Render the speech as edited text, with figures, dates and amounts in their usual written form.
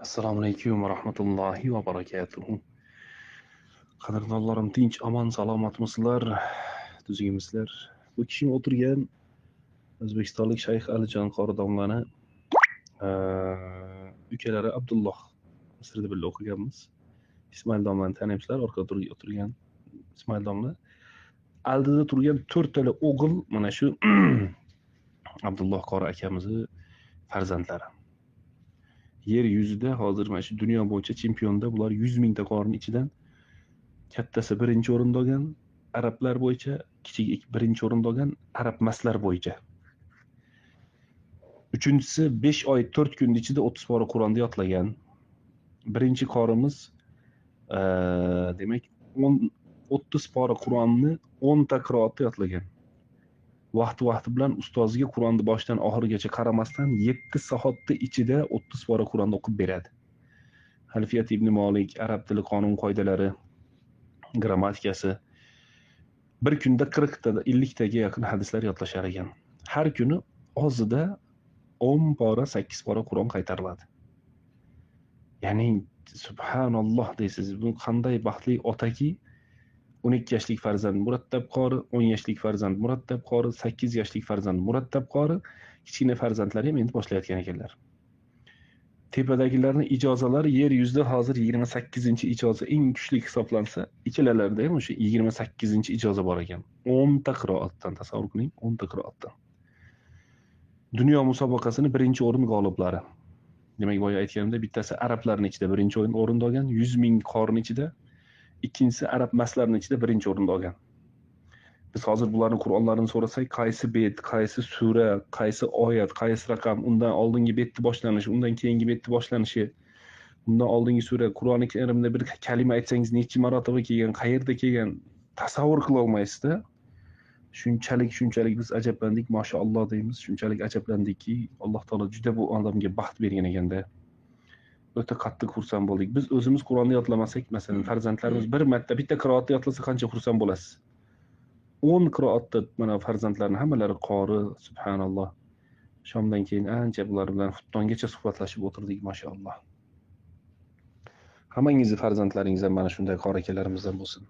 Assalomu alaykum va rahmatullohi va barakatuhu. Qadrdonlarim, tinch, omon, salomatmisizlar, tuzukmisizlar? Bu kishim o'tirgan o'zbekistonlik Shayx Alijon qori domlani ukalari Abdulloh, Misrda birga o'qiganmiz. Ismoil domlani taniysizlar, orqada o'tirgan Ismoil domla. Oldida turgan to'rttala o'g'il mana shu Abdulloh qori akamizni farzandlari. Yer yuzida hozir mana shu dunyo bo'yicha chempionda bular 100 mingta qorini ichidan kattasi birinchi o'rinda olgan arablar bo'yicha, kichigi birinchi o'rinda olgan arabmaslar bo'yicha. Uchinchisi 5 oy 4 kun ichida 30 pora Qur'onni yodlagan. Birinchi qorimiz demak 30 pora Qur'onni 10 ta qiroatda yodlagan. Vaqti-vaqti bilan ustoziga Qur'onni boshidan oxirigacha qaramasdan 7 soatda ichida 30 pora Qur'onni o'qib beradi. Alfiyat ibn Malik, arab tili qonun qoidalari, grammatikasi, bir kunda 40 ta 50 taga yaqin hadislar yodlashar ekan. Har kuni ozida 10 pora, 8 pora Qur'on qaytariladi. Ya'ni subhanalloh deysiz, bu qanday baxtli otaki, 12 yoshlik farzand murattab qori, 10 yoshlik farzand murattab qori, 8 yoshlik farzand murattab qori, kichkina farzandlari ham endi boshlayotgan ekanlar. Tepadagilarning ijozalari yer yuzida hozir 28-ijoza eng kuchli hisoblansa, ikkalalarida ham o'sha 28-ijoza bor ekan. 10 ta qiroatdan, tasavvur qiling, 10 ta qiroatdan. Dunyo musobaqasini birinchi o'rin g'oliblari. Demak, boya aytganimda bittasi arablarning ichida birinchi o'rinda olgan, 100 ming qorini ichida, ikkinchisi arab maslarning ichida birinchi o'rinda olgan. Biz hozir bularning Qur'onlarini so'rasak, qaysi bet, qaysi sura, qaysi oyat, qaysi raqam, undan oldingi betni boshlanishi, undan keyingi betni boshlanishi, undan oldingi sura, Qur'oni Karimda bir kalima aytsangiz necha marotaba kelgan, qayerda kelgan, tasavvur qila olmaysizda. Shunchalik biz ajablandik, mashalloh deymiz, shunchalik ajablandikki, Alloh taolo juda bu odamga baxt bergan ekanda. O'ta qattiq xursand bo'ldik. Biz o'zimiz Qur'onni yodlamasak, masalan, farzandlarimiz bir marta bitta qiroatni yodlasa qancha xursand bo'lasiz? 10 qiroatda mana farzandlarning hammalari qori, subhanalloh. Shomdan keyin ancha bular bilan xuftongacha suhbatlashib o'tirdik, mashalloh. Hammangizni farzandlaringiz ham mana shunday qori akalarimizdan bo'lsin.